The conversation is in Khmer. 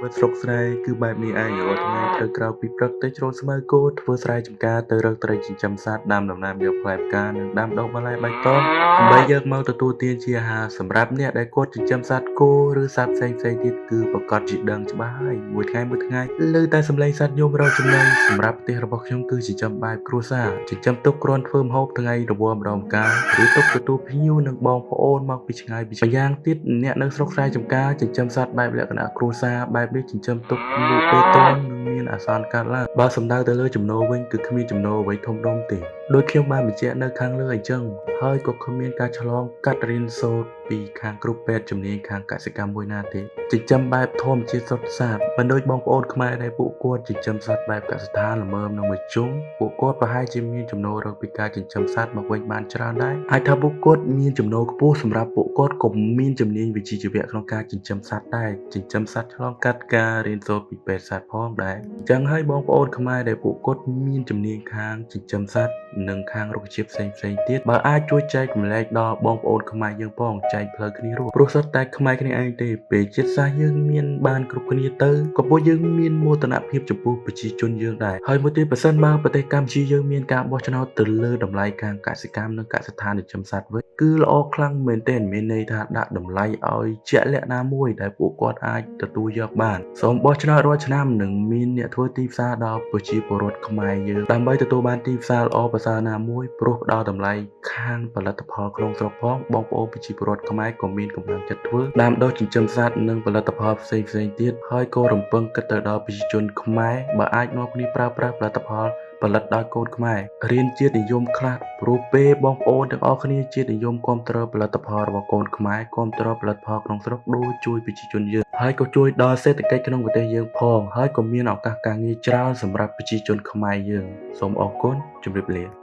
វិតស្រុកស្រែគឺបែបនេះឯងរាល់ថ្ងៃត្រូវក្រោកពីព្រឹកទៅច្រូតស្មៅគោធ្វើស្រែចម្ការទៅរកត្រីចិញ្ចឹមសត្វដាំដំណាំយកផ្លែផ្កានិងដាំដុះបន្លែបៃតងដើម្បីយកមកទទួលទានជាអាហារសម្រាប់អ្នកដែលគាត់ចិញ្ចឹមសត្វគោឬសត្វផ្សេងៗទៀតគឺប្រកាសជាដឹងច្បាស់ហើយមួយថ្ងៃមួយថ្ងៃឮតែសំឡេងសត្វយំរកចំណីសម្រាប់ផ្ទះរបស់ខ្ញុំគឺចិញ្ចឹមបែបគ្រួសារចិញ្ចឹមទុកគ្រាន់ធ្វើម្ហូបថ្ងៃរវល់ម្ដងម្កាលឬទុកទទួលភ្ញៀវនិងបងប្អូនមកពីឆ្ងាយពីម្យ៉ាងទៀតអ្នកនៅស្រុកស្រែចម្ការចិញ្ចឹមសត្វបែបលក្ខណៈគ្រួសារបែបនេះចិញ្ចឹមទុកលក់ពេលតន់នឹងមានអាសន្នកើតឡើងបើសំដៅទៅលើចំណូលវិញគឺគ្មានចំណូលអ្វីធំដុំទេដោយខ្ញុំបានបញ្ជាក់នៅខាងលើអញ្ចឹងហើយក៏គ្មានការឆ្លងកាត់រៀនសូត្រពីខាងគ្រូពេទ្យជំនាញខាងកសិកម្មមួយណាទេចិញ្ចឹមបែបធម្មជាតិសុទ្ធសាធមិនដូចបងប្អូនខ្មែរដែលពួកគាត់ចិញ្ចឹមសត្វបែបកសិដ្ឋានល្មមនិងមធ្យមពួកគាត់ប្រហែលជាមានចំណូលរកពីការចិញ្ចឹមសត្វមកវិញបានច្រើនដែរអាចថាពួកគាត់មានចំណូលខ្ពស់សម្រាប់ពួកគាត់ក៏មានជំនាញវិជ្ជាជីវៈក្នុងការចិញ្ចឹមសត្វដែរចិញ្ចឹមសត្វឆ្លងកាត់ការរៀនសូត្រពីពេទ្យសត្វផងដែរអញ្ចឹងហើយបងប្អូនខ្មែរដែលពួកគាត់មានជំនាញខាងចិញ្ចឹមសត្វនិងខាងរុក្ខជាតិផ្សេងផ្សេងទៀតបើអាចជួយចែករំលែកដល់បងប្អូនខ្មែរយើងផងចែកផ្លូវគ្នារស់ព្រោះសុទ្ធតែខ្មែរគ្នាឯងទេពេលជាតិសាសន៍យើងមានបានគ្រប់គ្នាទៅក៏ពួកយើងមានមោទនភាពចំពោះប្រជាជនយើងដែរហើយមួយទៀតប្រសិនបើប្រទេសកម្ពុជាយើងមានការបោះឆ្នោតទៅលើតម្លៃខាងកសិកម្មនិងកសិដ្ឋានចិញ្ចឹមសត្វវិញគឺល្អខ្លាំងមែនទែនមានន័យថាដាក់តម្លៃឲ្យជាក់លាក់ណាមួយដែលពួកគាត់អាចទទួលយកបានសូមបោះឆ្នោតរាល់ឆ្នាំនឹងមានអ្នកធ្វើទីផ្សារដល់ប្រជាពលរដ្ឋខ្មែរយើងដើម្បីទទួលបានទីផ្សារល្អប្រសើរណាមួយព្រោះផ្ដល់តម្លៃខាងផលិតផលក្នុងស្រុកផងបងប្អូនប្រជាពលរដ្ឋខ្មែរក៏មានកម្លាំងចិត្តធ្វើដាំដុះចិញ្ចឹមសត្វនិងផលិតផលផ្សេងៗទៀតហើយក៏រំពឹងគិតទៅដល់ប្រជាជនខ្មែរបើអាចនាំគ្នាប្រើប្រាស់ផលិតផលផលិតដោយកូនខ្មែររៀនជាតិនិយមខ្លះព្រោះពេលបងប្អូនទាំងអស់គ្នាជាតិនិយមគ្រប់គ្រងផលិតផលរបស់កូនខ្មែរគ្រប់គ្រងផលិតផលក្នុងស្រុកដូចជួយប្រជាជនយើងហើយក៏ជួយដល់សេដ្ឋកិច្ចក្នុងប្រទេសយើងផងហើយក៏មានឱកាសការងារច្រើនសម្រាប់ប្រជាជនខ្មែរយើងសូមអរគុណជម្រាបលា។